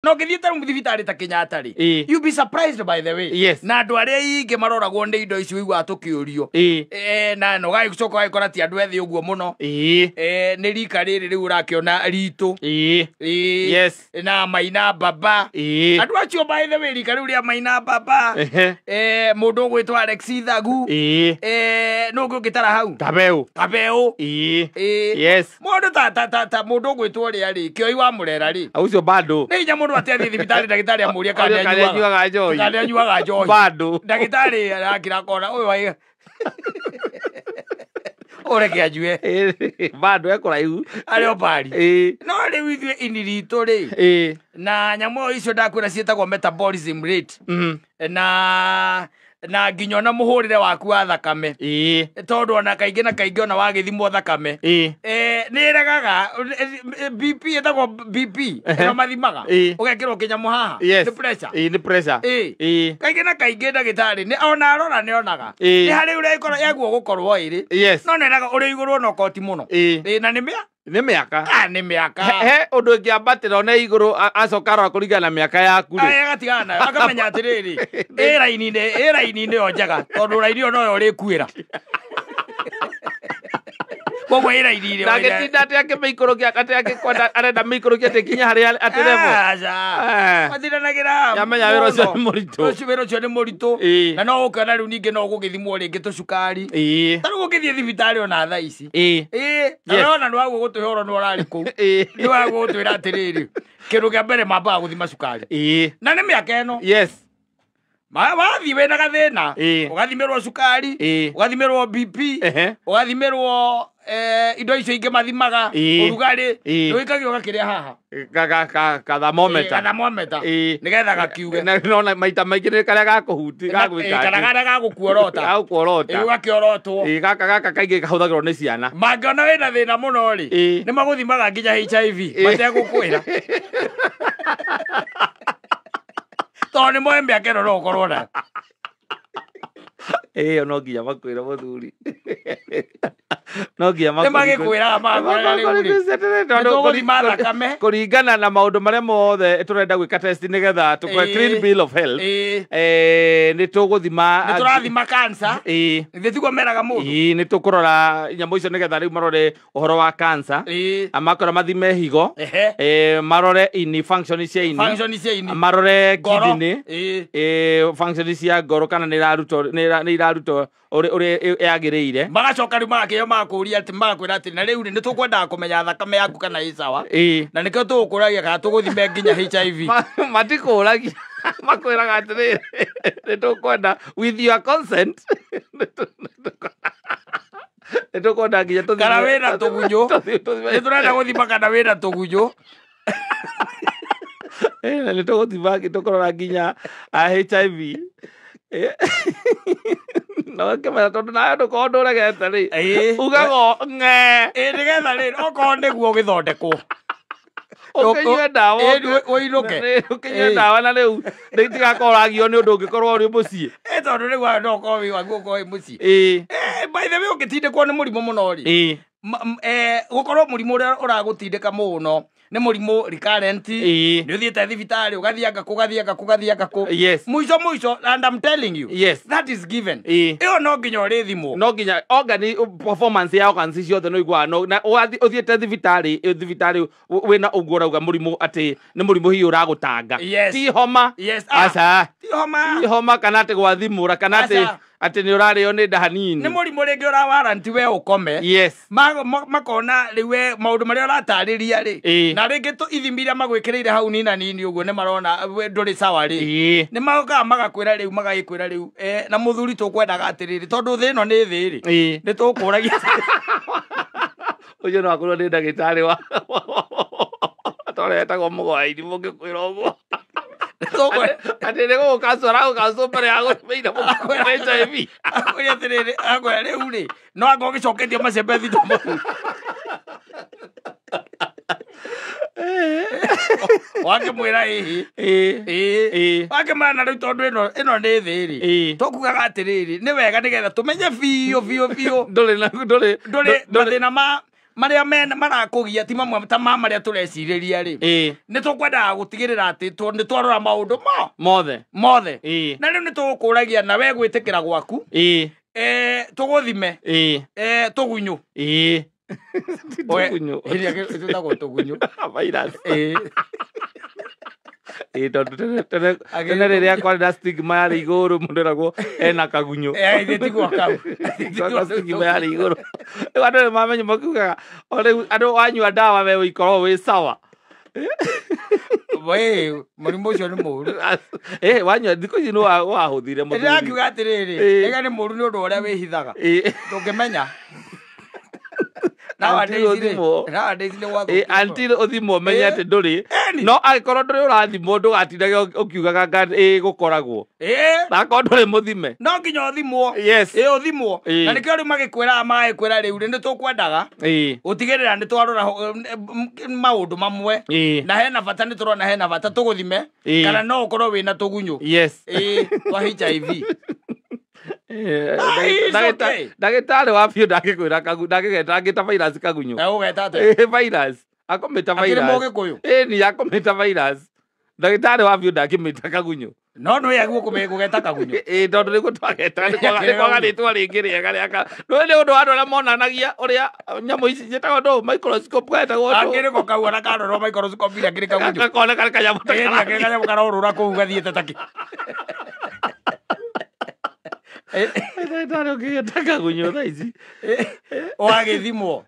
No ngĩthiĩ ta rĩu thibitarĩ ta Kenyatta rĩ, you be surprised, by the way, na andũ arĩa aingĩ maroragwo nĩ indo ici ũiguaga tũkĩũrio. Na no gagĩcoka gagĩkora ti andũ ethĩ ũguo mũno. Nĩ rika rĩrĩ rĩu ũrakĩona ritũ. Na maina baba. Andũ acio, by the way, rika rĩu rĩa maina baba, mũndũ ũgwĩtwo Alex Ithagu, nũ ũngĩ ũngĩtara hau? Kabeu. Kabeu. Mũndũ ta mũndũ ũgwĩtwo ũrĩa rĩ, Kĩoi wa Mũrera rĩ, Ucio bado. Nĩ hinya mũndũ atĩ athiĩ thibitarĩ ndagĩtarĩ amũrie kana Kana nĩ anyuaga njohi. Kana nĩ anyuaga njohi. Bado. Ndagĩtarĩ arakira akona ũyũ wa ũreke anyue. Bado ekũraihu. Arĩ o pari. No rĩu ithuĩ ini ritũ rĩ, na nyamũ icio ndakwĩra ciĩtagwo metabolism rate, na nginya ona mũhũrĩre waku wa thakame, tondũ ona kaingĩ na kaingĩ ona wagĩthimwo thakame, nĩ ĩregaga BP, ĩtagwo BP ĩno mathimaga, ũgekĩrwo kĩnyamũ haha. Nĩ pressure. Nĩ pressure. Kaingĩ na kaingĩ ndagĩtarĩ nĩ ona arora nĩ onaga nĩ harĩ ũrĩa ĩkorwo yaguo gũkorwo ĩrĩ, no nĩraga ũrĩ igũrũ ona ũkoti mũno. Na nĩ mĩa Nĩ mĩaka. Ah, nĩ mĩaka. He ũndũ ĩngĩambatĩra ona igũrũ, acoka arora kũringana na mĩaka yaku rĩ. Aya agatigana nayo akamenya atĩrĩrĩ, ĩ raini-inĩ, ĩ raini-inĩ ĩyo njega, tondũ raini ĩyo noyo ũrĩkuĩra, koguo ĩ raini-inĩ ĩyo. Ndangĩtinda atĩ akĩmĩikũrũkia, atĩ angĩkwenda arenda mĩikũrũkia atĩ kinya harĩa atĩ level. Aca. Matindanagĩra. Yamenya wĩra ũcio nĩ mũritũ. Ũcio wĩra ũcio nĩ mũritũ. Na no ũkĩona rĩu ningĩ no ũgũgĩthimwo rĩngĩ tũcukari. Ta rĩu ũngĩthiĩ thibitarĩ ona thaa ici, na wona nĩ wagwo gũtũhe ũhoro nĩ ũrarĩ kũu, nĩ wagwo gũtwĩra atĩrĩrĩ, kĩndũ kĩa mbere mambaga gũthima cukari, na nĩ mĩaka ĩno. Wathiĩ wĩna gathĩna, ũgathimĩrwo cukari, ũgathimĩrwo BP, ũgathimĩrwo indo icio ingĩ mathimaga, ũrugarĩ, nĩwĩkagio gakĩrĩa haha. Kathermometer. Kathermometer. Nĩgetha gakiuge. Na nona maita maingĩ nĩ karĩa gakũhuti gagwĩka Kana karĩa gagũkuorota. Gagũkuorota. Gakĩorotwo. Gaka kaingĩ kahũthagĩrwo nĩ ciana. Mangĩona wĩna thĩna mũno rĩ, nĩ magũthimaga nginya HIV mategũkwĩra, tondũ nĩ moĩ mĩaka ĩno no ũkorwo nayo. Ĩyo no nginya makwĩre mũthuri, no nginya. Nĩ magĩkwĩraga, magakwĩra rĩu rĩ, Tondũ nĩtũgũthima thakame. Kũringana na maũndũ marĩa mothe tũrenda gwĩka test nĩgetha tũkwe clean bill of health, nĩ tũgũthima. Nĩ tũrathima cancer. Githĩ tiguo meraga mũndũ? Nĩ tũkũrora nyamũ icio nĩgetha rĩu marore ũhoro wa cancer. Makora mathime higo, marore ini, function cia ini. Function cia ini. Marore Ngoro. Kidney, function cia ngoro kana nĩ irarutwo nĩ irarutwo ũrĩa yagĩrĩire. Magacoka rĩu magakĩo magakũria atĩ, magakwĩra atĩ na rĩu rĩ, nĩ tũkwendaga kũmenya thakame yaku kana ĩ sawa, na nĩkĩo tũgũkũragia kana tũgũthime nginya HIV. Matikũragia, makwĩraga atĩrĩrĩ, nĩ tũkwenda with your consent, nĩ tũkwenda nginya tũthime- Kana wĩna tũgunyũ. Nĩ tũrenda gũthima kana wĩna tũgunyũ. Na nĩ tũgũthima, tũkũrora nginya HIV. No kĩmera tondũ nawe ndũkorwo ndũregete rĩ, ugaga ng'e. Nĩgetha rĩ, okorwo nĩguo ũgĩthondekwo. Ũkĩnyue ndawa. Ũinũke. Ũkĩnyue ndawa na rĩu nĩtigakorwo ũragio nĩ ũndũ ũngĩkorwo ũrĩ mũciĩ. Tondũ rĩu ayo no ũkorwo wĩ waku, ũkorwo wĩ mũciĩ. By the way, ũngĩtindĩkwo nĩ mũrimũ mũno rĩ, gũkorwo mũrimũ ũrĩa ũragũtindĩka mũno nĩ mũrimũ recurrent, nĩ ũthiĩte thibitarĩ ũgathianga kũ, ũgathianga kũ, ũgathianga kũ, mũico mũico, and I'm telling you, that is given, ĩyo no nginya ũrĩthimwo. No nginya organ performance ya organs ciothe no iguaga no na ũthiĩte thibitarĩ wĩna ũguo ũrauga mũrimũ atĩ nĩ mũrimũ hihi ũragũtanga, ti homa. Yes. Aca. Ti homa. Ti homa kana atĩ gwathimũra kana atĩ Aca. atĩ nĩ ũrarĩo nĩ nda hanini. Nĩ mũrimũ rĩngĩ ũrawaranti we ũkome. Makona rĩu we maũndũ marĩa ũratarĩria rĩ, na rĩngĩ ithimi iria magwĩkĩrĩire hau nina nini ũguo nĩ marona we ndũrĩ sawa rĩ, nĩ mokaga magakwĩra rĩu, magagĩkwĩra rĩu, na mũthuri tũkwendaga atĩrĩrĩ, tondũ thĩ ĩno nĩ thĩ rĩ, nĩ tũkũragia. Ũcio no akorwo nĩ ndagĩtarĩ wa torĩa etagwo mũgwaini mũngĩkwĩra ũguo atĩ nĩ gũgũkancwo aragũkancwo mbere ya gũthimĩire mũkwĩra HIV. Akwĩra atĩrĩrĩ, akwĩra rĩu rĩ, no anga ũgĩcoketie macembe thito mũthuri wakĩmwĩra ĩhĩ. Wakĩmwĩra na rĩu tondũ ĩno nĩ thĩ rĩ, tũkugaga atĩrĩrĩ, nĩ wega nĩgetha tũmenye biũ biũ biũ Ndũrĩ na ndũrĩ ndũrĩ mathĩna ma Marĩa mena marakũgia ti mamwe ta ma marĩa tũrecirĩria rĩ. Nĩ tũkwendaga gũtigĩrĩra atĩ nĩ twarora maũndũ mo Mothe. Mothe. Na rĩu nĩ tũgũkũragia na we gwĩtĩkĩra gwaku. Tũgũthime. Tũgunyũ. Tũgunyũ. Ĩrĩa ĩtagwo tũgunyũ. Virus. Tondũ tene tene tene rĩrĩa kwarĩ na stigma yarĩ igũrũ mũndũ eragwo ena kagunyũ. Ithe tiguo kau. Kwa stigma yarĩ igũrũ. Rĩu andũ nĩ mamenya makiugaga o rĩu andũ wanyua ndawa we ũikorwo wĩ sawa. We mũrimũ ũcio nĩ mũũru. Wanyua thikũ ici nĩ wahũthire mũthuri. Ndĩrakiuga atĩrĩrĩ, rĩga nĩ mũũru nĩ ũndũ wa ũrĩa wĩhithaga. Ndũngĩmenya. Nowadays Until rĩ, ũthimwo. nowadays nĩ gwathũkio. Until ũthimwo ũmenye atĩ ndũrĩ. Ĩni. No angĩkorwo ndũrĩ ũrathimwo ndũgatindage ũkiugaga nga gũkoragwo. Na akorwo ndũrĩ mũthime. No nginya ũthimwo. Yes. Ũthimwo. Na nĩkĩo rĩu magĩkwĩraga magĩkwĩra rĩu rĩ, nĩ tũkwendaga gũtigĩrĩra nĩ twarora maũndũ mamwe. Na hena bata nĩ tũrona hena bata tũgũthime kana no ũkorwo wĩna tũgunyũ. Yes. Twa HIV. It's okay. Ndagĩtarĩ wa biũ ndangĩkwĩra ndangĩgeta angĩta virus kagunyũ. Na ũgeta atĩa? Virus. Akũmĩta Akĩrĩ virus. Mũgĩkũyũ? Ni akũmĩta virus. Ndagĩtarĩ wa biũ ndangĩmĩta kagunyũ. No nĩ wĩagwo kũgeta kagunyũ. Tondũ nĩguo twageta nĩ kwaga rĩtwa rĩngĩ rĩega rĩa nĩ nĩ ũndũ wa andũ arĩa monanagia ũrĩa nyamũ ici ciĩtagwo ndũ microscope getagwo ndũ. Akĩrĩ ko kau ona karorwo microscope akĩrĩ kagunyũ. Gakoneka nĩ kanyamũ ta Ĩni karathiĩ. akĩrĩ kanyamũ karorũra kũu gathiĩte takĩ. Ndagĩtarĩ ũngĩgeta kagunyũ thaa ici. Wagĩthimwo.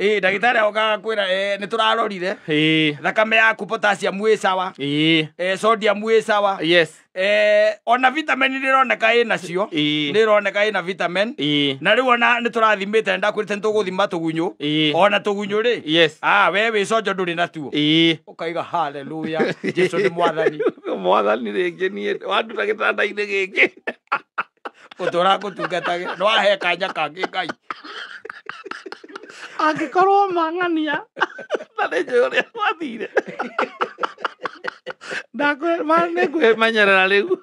Ndagĩtarĩ okaga kwĩra nĩ tũrarorire. Thakame yaku potassium ĩ sawa. Sodium ĩ sawa. Yes. Ona vitamin nĩ ĩroneka ĩ nacio. Nĩ ĩroneka ĩna vitamin. Na rĩu ona nĩ tũrathimĩte ndakwĩrĩte nĩ tũgũthima tũgunyũ. Ona tũgunyũ rĩ. Yes. We wĩ conjo ndũrĩ natuo. Ũkaiga hallelujah, Jesu nĩ mwathani. Mwathani rĩngĩ niĩ wanduta gĩtanda-inĩ gĩkĩ. Gũtũra ngũtungatage. Nĩ wahe kanya kangĩ Ngai. Angĩkorwo mang'ania na nĩ njũĩ ũrĩa gwathire. Nĩ ngwĩmenyerera rĩu.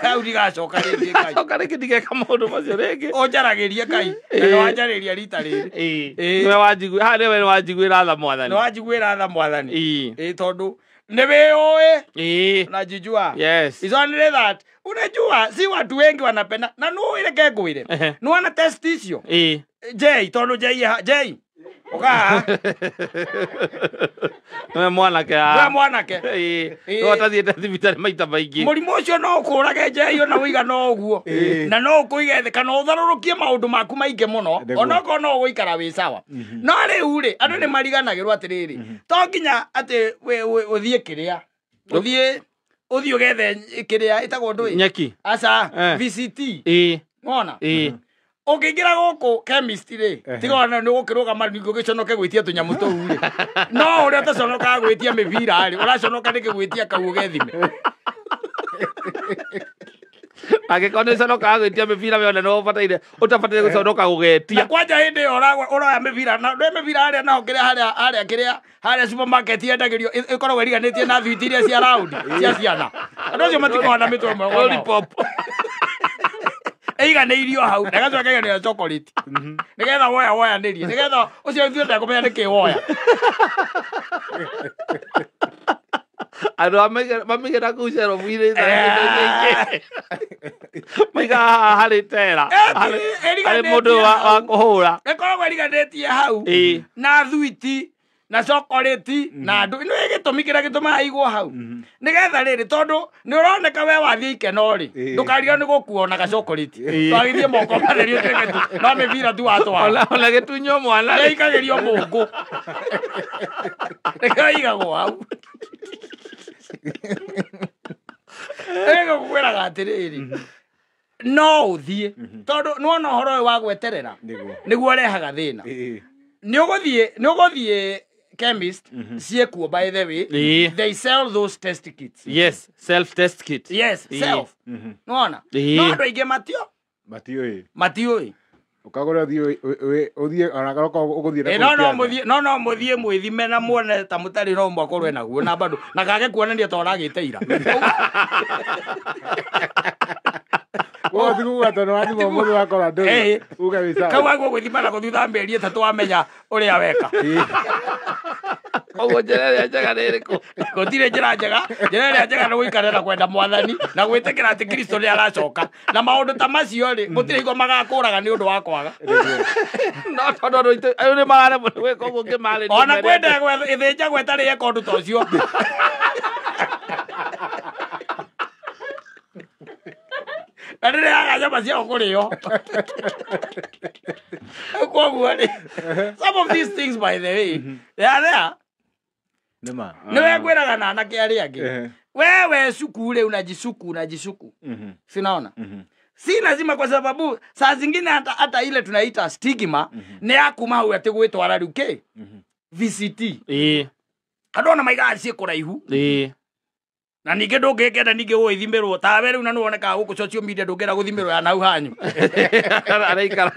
Hau ndigacoka rĩngĩ Ngai. Ngacoka rĩngĩ ndigeka maũndũ macio rĩngĩ. Ũnjaragĩrie Ngai. Na nĩ wanjarĩria rita rĩrĩ. Nĩwe wanjiguĩra, haha nĩwe wanjiguĩra tha mwathani. Nĩ wanjiguĩra tha mwathani. Tondũ nĩ wĩũĩ. Unajijua. Yes. It's only that unajua si watu wengi wanapenda na no ile kegwire. No wana test icio. Jay tondu Jay Jay. Oka. Nĩwe mwanake. Nĩwe mwanake. Nĩwe ũtathiĩte thibitarĩ maita maingĩ. Mũrimũ ũcio no ũkũrage Jay ona ũigana ũguo. Na no ũkũige thĩ kana ũtharũrũkie maũndũ maku maingĩ mũno. Onokorwo no ũgũikara wĩ sawa. No rĩu rĩ andũ nĩ mariganagĩrwo atĩrĩrĩ. To nginya atĩ ũthiĩ kĩrĩa. Ũthiĩ ũgethe kĩrĩa ĩtagwo ndũĩ. Nyeki. Aca, VCT. Wona? Ũngĩingĩra gũkũ chemist rĩ, tiga ona nĩ ũgũkĩrũgama ningĩ ũgĩconoke gwĩtia tũnyamũ tũu rĩ. No ũrĩa ũtaconokaga gwĩtia mĩbira rĩ, ũraconoka nĩkĩ gwĩtia kau ũgethime. Angĩkorwo nĩ ũconokaga gwĩtia mĩbira we ona nĩ ũbataire, ũtabataire gũconoka gũgetia. Na kwanja hĩndĩ ĩyo ũroya mĩbira, na ndũĩ mĩbira harĩa naho kĩrĩa harĩa, harĩa kĩrĩa, harĩa supermarket yendagĩrio, ĩkoragwo ĩriganĩtie na thwiti iria cia round, cia ciana. Andũ acio matikoragwo na mĩtwe ĩmwe onao. Lollipop. Ĩiganĩirio hau, na ĩgacoka ĩkaiganĩrio chocolate. Nĩgetha woya woyanĩrie, nĩgetha ũcio ithuĩ ndekũmenya nĩkĩ woya. Andũ a mamĩgĩra kũu cerobu-inĩ maigaga haha harĩ tera, harĩ mũndũ wa kũhũra. Ĩkoragwo ĩriganĩtie hau na thwiti na chocolate na andũ. Nĩ gĩtũmi kĩrĩa gĩtũmaga ĩigwo hau. Nĩgetha rĩrĩ, tondũ nĩ ũroneka we wathiĩ ikeno rĩ, ndũkariganĩrwo nĩ gũkuo na gachocolate. Twagithie moko matheri ũtuĩke tu, no mĩbira tu watwara. Ona gĩtunywo mwana rĩ. Nĩaikagĩrio mũngũ. Nĩkĩo ĩigagwo hau. Ĩgũkwĩraga atĩrĩrĩ, no ũthiĩ, tondũ nĩwona ũhoro ũyũ wa gweterera, nĩguo ũrehaga thĩna. Nĩ ũgũthiĩ chemist, ciĩkuo by the way, they sell those test kits. Yes, self test kit. Yes, self. Nĩwona? No andũ aingĩ Matiũĩ. Matiũĩ. Ũkagũra ũthiĩ ona korwo ũgũthiĩ na No, no, kũu mũthiĩ, no, no, mũthiĩ mwĩthime na muone ta mũtarĩ no mwakorwo enaguo na bado na kage kuonania ta ũragĩte ira. Wothi kuga tondũ wathimwo mũthĩ wakora ndũrĩ. Uge wĩ sawa. Kau waguo gwĩthima na gũthiĩ mĩeri 3 wamenya ũrĩa weka. Koguo njĩra ĩrĩa njega nĩ ĩrĩkũ? Gũtirĩ njĩra njega. Njĩra ĩrĩa njega nĩ gũikara na kwenda mwathani na gwĩtĩkĩra atĩ Kristo nĩ aracoka. Na maũndũ ta macio rĩ, gũtirĩ hingo magakũraga nĩ ũndũ wa kwaga. No tondũ andũ aitũ rĩu nĩ mararemwo nĩ gwĩka ũguo ngĩmarĩria. Ona kwenda ĩthĩnjagwo ĩtarĩ yeka ũndũ ta ũcio. Na nĩrĩaga nyama ciao kũrĩo. Koguo rĩ, some of these things by the way, they are there. Nĩma. Nĩwe ngwĩraga na anake arĩa angĩ. Wewe suku ule unajisuku unajisuku. Si unaona? Si lazima kwa sababu saa zingine hata ile tunaita stigma nĩ ya kuma hau atĩ gwĩtwara rĩu kĩ? VCT. Andũ ona maigaga ciĩ kũraihu. Na ningĩ ndũngĩkenda ningĩ gũgĩthimĩrwo tawe rĩu na nĩwonekaga gũkũ social media ndũngĩenda gũthimĩrwo ya nau hanyu. Araikara.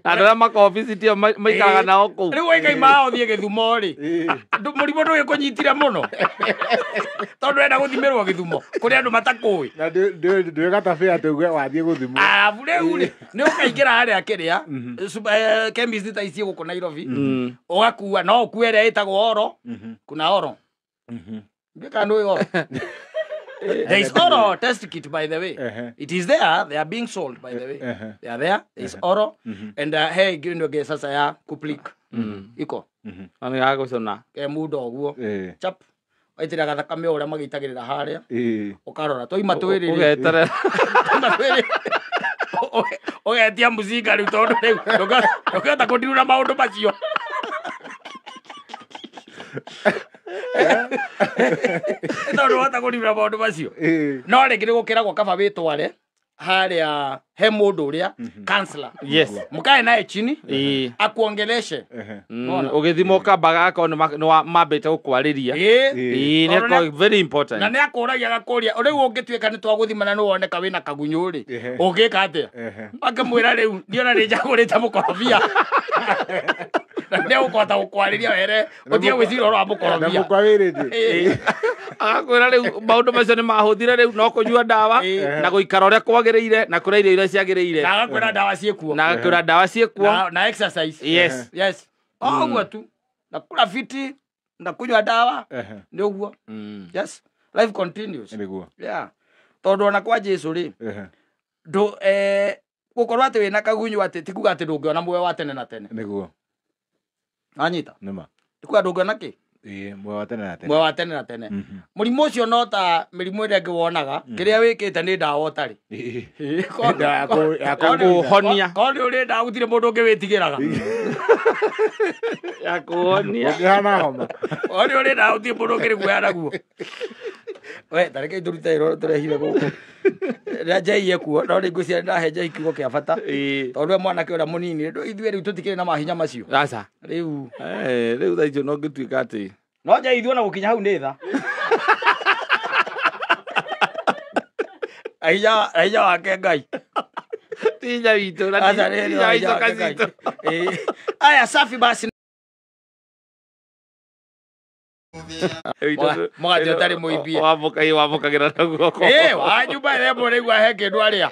Na andũ arĩa makoragwo VCT ĩyo maikaraga nao kũu. Rĩu waikaima ũthiĩ Gĩthumo rĩ, mũrimũ ndũgĩkũnyitire mũno. Tondũ enda gũthimĩrwo Gĩthumo kũrĩ andũ matakũĩ. Na ndwĩ gatabĩ atĩ uge wathiĩ gũthimwo. Arabu rĩu rĩ, nĩ ũkaingĩra harĩa kĩrĩa, chemist ta ici gũkũ Nairobi, ũgakua no ũkue ĩrĩa ĩtagwo oro, kuna oro. There is oro test kit, by the way. It is there. They are being sold, by the way. They are there. There is oro. And hey, give sasa ya kuplik. Iko. Ani gagũcũna. Ke mundo ũguo. Chap. Waitĩrĩra gathakame ũrĩa magĩitagĩrĩra harĩa. Ũkarora. Twaima twĩrĩ. Ũgeterera. Twaima twĩrĩ. Ũgetia mũcinga rĩu tondũ rĩu ndũngĩhota kũndirura maũndũ macio. Tondũ wahota kũndirura maũndũ macio. No rĩngĩ nĩ gũkĩragwo kaba wĩtware harĩa he mũndũ ũrĩa counselor. Yes. Mkae naye chini akuongeleshe. Ũgĩthimwo kamba gako nĩ mambĩte gũkwarĩria. Nĩ very important. Na nĩ akũragia agakũria rĩu ũngĩtuĩka nĩ twagũthima na nĩ woneka wĩna kagunyũ rĩ, ũngĩka atĩa? Akĩmwĩra rĩu niĩ ona nĩ njagũrĩte mũkorobia. Na nĩ ũkũhota gũkwarĩria were ũtige gwĩciria ũhoro wa mũkorobia. Na mũkwawĩrĩtie. Agakwĩra rĩu maũndũ macio nĩ mahũthire rĩu no kũnyua ndawa na gũikara ũrĩa kwagĩrĩire na kũrĩa irio iria ciagĩrĩire. Na agakwĩra ndawa ciĩkuo. Na agakwĩra ndawa ciĩkuo. Na exercise. Yes. Yes. Ũguo tu. Na kula fiti na kunywa ndawa nĩ ũguo. Yes. Life continues. Nĩguo. Yeah. Tondũ ona kwa Jesu rĩ, gũkorwo atĩ wĩna kagunyũ atĩ ti kuga atĩ ndũngĩona muoyo wa tene na tene. Nĩguo. Anyita. Nĩma. Ti kuga ndũngĩona kĩ? Muoyo wa tene na tene. Muoyo wa tene na tene. Mũrimũ ũcio no ta mĩrimũ ĩrĩa ĩngĩ wonaga, kĩrĩa wĩkĩte nĩ ndawa ũtarĩ. Ya kũhonia. Korwo nĩ ũrĩ ndawa gũtirĩ mũndũ ũngĩ wĩtigĩraga. Ya kũhonia. Ũngĩhana homa. Korwo nĩ ũrĩ ndawa gũtirĩ mũndũ ũngĩ rĩguoya naguo. We, ta reke tũrute ĩro tũrehire gũkũ. Rĩrĩa Njei ekuo, no rĩu ngwĩciria nĩndahe Njei kiugo kĩa bata. Tondũ we mwanake ũrĩa mũnini, ithuĩ rĩu tũtikĩrĩ na mahinya macio. Aca. Rĩu. Rĩu thaa icio no ngĩtuĩka atĩ. No Njei ithuĩ ona gũkinya hau nĩ tha. Hinya wake Ngai. Ti hinya witũ na ti hinya wa icoka citũ. Aya, safi basi. Mũgate ũtarĩ mũimbie. Wamũkagĩra na guoko. Wanyumba ĩrĩa mũraigua he kĩndũ arĩa.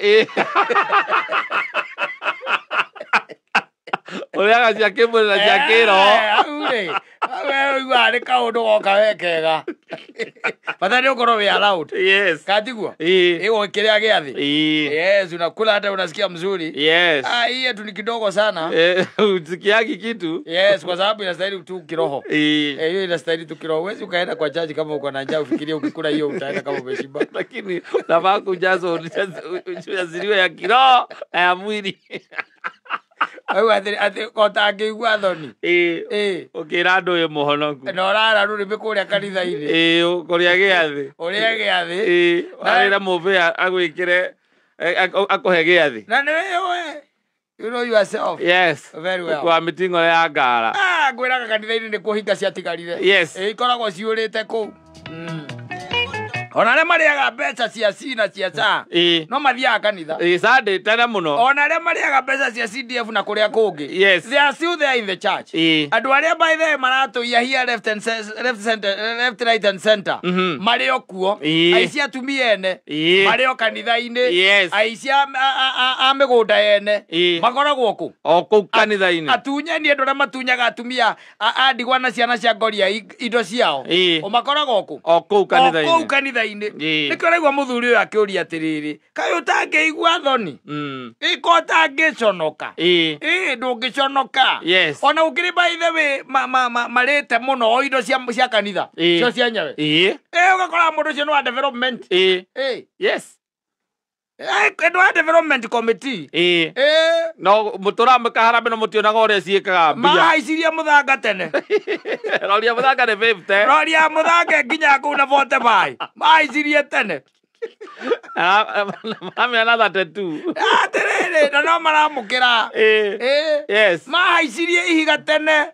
Ũrĩaga cia kĩmwĩrĩ na cia kĩroho. Hau rĩ, hau we ũiguaga nĩ kaũndũ goka we kega. Bata nĩ ũkorwo wĩ allowed. Yes. Katiguo? Ĩgo kĩrĩa gĩathĩ. Yes, unakula hata unasikia mzuri. Yes. Hii yetu ni kidogo sana. Usikiagi kitu. Yes, kwa sababu inastahili tu kiroho. Hiyo inastahili tu kiroho. Huwezi ukaenda kwa jaji kama uko na njaa ufikirie ukikula hiyo utaenda kama umeshiba. Lakini unafaa kujazwa ujaziliwe ya kiroho na ya mwili. Au athi kota angĩigua thoni. Ũkĩra andũ ũyũ mũhonoku. Na ũrara rũrĩmĩ kũrĩa kanitha-inĩ. Kũrĩa gĩathĩ. Ũrĩa gĩathĩ. Warĩra mũbĩa agwĩkĩre akũhe gĩathĩ. Na nĩwe we. You know yourself. Yes. Very well. Kwa mitingo ya ngara. Ngwĩraga kanitha-inĩ nĩ kũhinga ciatigarire. Yes. Ikoragwo ciũrĩte kũu. Ona arĩa marĩaga mbeca cia C na cia SHA no mathiaga kanitha. Sunday tene mũno. Ona arĩa marĩaga mbeca cia CDF na kũrĩa kũngĩ, Yes. they are still there in the church. Andũ arĩa by the way maratũiya here left and left center, left, right and center, marĩ o kuo. Aici atumia ene marĩ o kanitha-inĩ. Yes. Aici a mĩgũnda ene makoragwo kũ? O kũu kanitha-inĩ. Atunyani, andũ arĩa matunyaga atumia a ndigwa na ciana cia ngoria indo ciao, o makoragwo kũ? O kũu kanitha-inĩ. O kũu kanitha-inĩ. Nĩkĩo ũraigua mũthuri ũyũ akĩũria atĩrĩrĩ, kaĩ ũtangĩigua thoni? Ĩko ũtangĩconoka? Ĩĩ, ndũngĩconoka. Yes. Ona gũkĩrĩ by the way marĩte mũno o indo cia kanitha cio cienyewe. Ĩĩ, ũgakora mũndũ ũcio nĩ wa development. Ĩĩ. Yes. Ĩĩ, nĩ wa development committee. Ĩĩ. No mũtũraga mũkaharambe no mũtionaga ũrĩa ciĩkaga mbia. Mahaicirie mũthanga tene. Roria mũthanga nĩ 50. Roria mũthanga nginya kũu na 45. Mahaicirie tene. Maramĩona 32. Atĩrĩrĩ, na no maramũkĩra. Ĩĩ. Yes. Mahaicirie ihiga tene.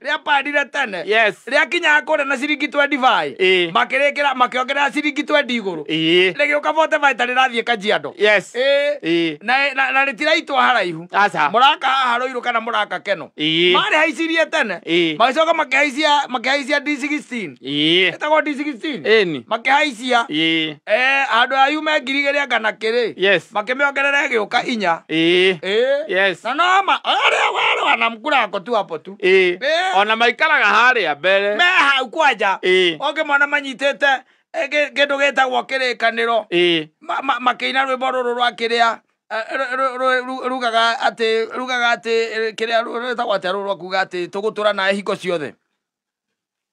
Rĩapandire tene. Yes. Rĩakinyaga kũrĩa na ciringi 25. Makĩrĩkĩra, makĩongerera ciringi 20 igũrũ. Rĩgĩũka 45 ta rĩrathiĩ Kajiado. Yes. Ĩĩ. Na rĩtiraitwo haraihu. Aca. Mũraka haha Rũirũ kana mũraka Keno. Marĩhaicirie tene. Magĩcoka makĩhaicia D16. Ĩtagwo D16. Ĩni. Makĩhaicia. Andũ a yume 2,000 anga na kĩrĩ. Yes. Makĩmĩongerera ĩgĩũka 4. Yes. Na no ma arĩa werũ anamkũrako tu hapo tu. Ona maikaraga harĩa mbere. Me hau kwanja. Ũngĩmona manyitĩte kĩndũ gĩtagwo kĩrĩkanĩro. Makĩina rwĩmbo rũrũ rwa kĩrĩa rugaga atĩ kĩrĩa rwĩtagwo atĩa rũrũ rwa kuga atĩ tũgũtũra nawe hingo ciothe.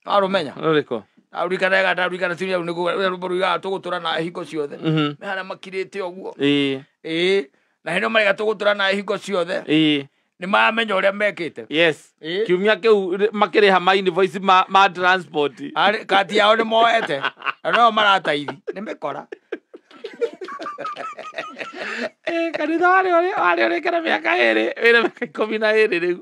Warũmenya? Rũrĩkũ? Arurikana wega, ndarurikana tu rĩu nĩguo rwĩmbo rugaga tũgũtũra nawe hingo ciothe. Me harĩa makirĩte ũguo. Ĩĩ. Na hĩndĩ ĩyo maraiga tũgũtũra nawe hingo ciothe. Nĩ maramenya ũrĩa mekĩte. Yes. Kiumia kĩu makĩrĩha ma invoice ma transport. Kati yao nĩ moete. Na no marataithi. Nĩ mĩkora. Kanitha warĩ ũrĩkĩre mĩaka ĩrĩ, wĩna mĩaka 12 rĩu.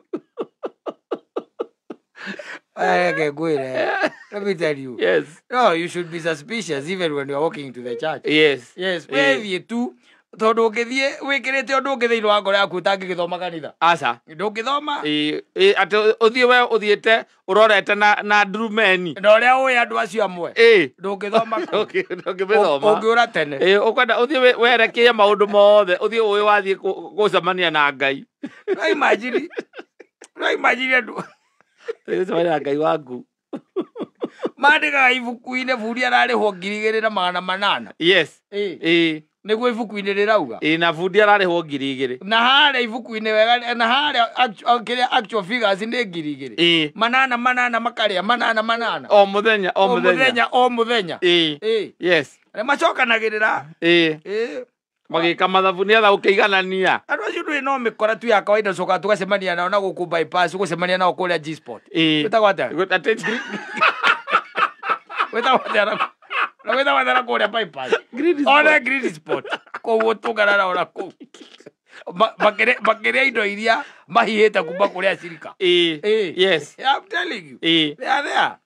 Reke ngwĩre. Let me tell you. Yes. No, you should be suspicious even when you are walking to the church. Yes. Yes. Wethiĩ tu tondũ ũngĩthiĩ wĩkĩrĩte ũndũ ũngĩ thĩinĩ wa ngoro yaku ũtangĩgĩthoma kanitha. Aca. Ndũngĩthoma. Atĩ ũthiĩ we ũthiĩte ũrorete na ndurumeni. Na ũrĩa ũĩ andũ acio amwe. Ndũngĩthoma kũu. Ndũngĩmĩthoma. Ũngĩũra tene. Ũkwenda ũthiĩ werekeire maũndũ mothe, ũthiĩ ũĩ wathiĩ gũcemania na Ngai. No imagine andũ. Gũcemania na Ngai waku. Mandĩkaga ibuku-inĩ bundi ararĩhwo 2,800. Yes. Nĩguo ibuku-inĩ rĩrauga. Na bundi ararĩhwo 2,000. Na harĩa ibuku-inĩ wega, na harĩa kĩrĩa actual figures nĩ 2,000. 8 8 makarĩa 8 8. O mũthenya, o mũthenya. O mũthenya. Yes. Arĩa macokanagĩrĩra. Magĩka mathabu nĩgetha gũkĩiganania. Andũ acio ndũĩ no mĩkora tu ya kawaida cokaga tũgacemania nao na gũkũ bypass, gũcemania nao kũrĩa G-Spot. Wĩtagwo atĩa? Wĩtagwo atĩa na wĩtagwo atĩa na kũrĩa bypass? Ona Green Spot. Kũu ũtũngana nao na kũu. Makĩrĩa indo iria mahihĩte kuma kũrĩ acirika. Yes. I'm telling you. They are there.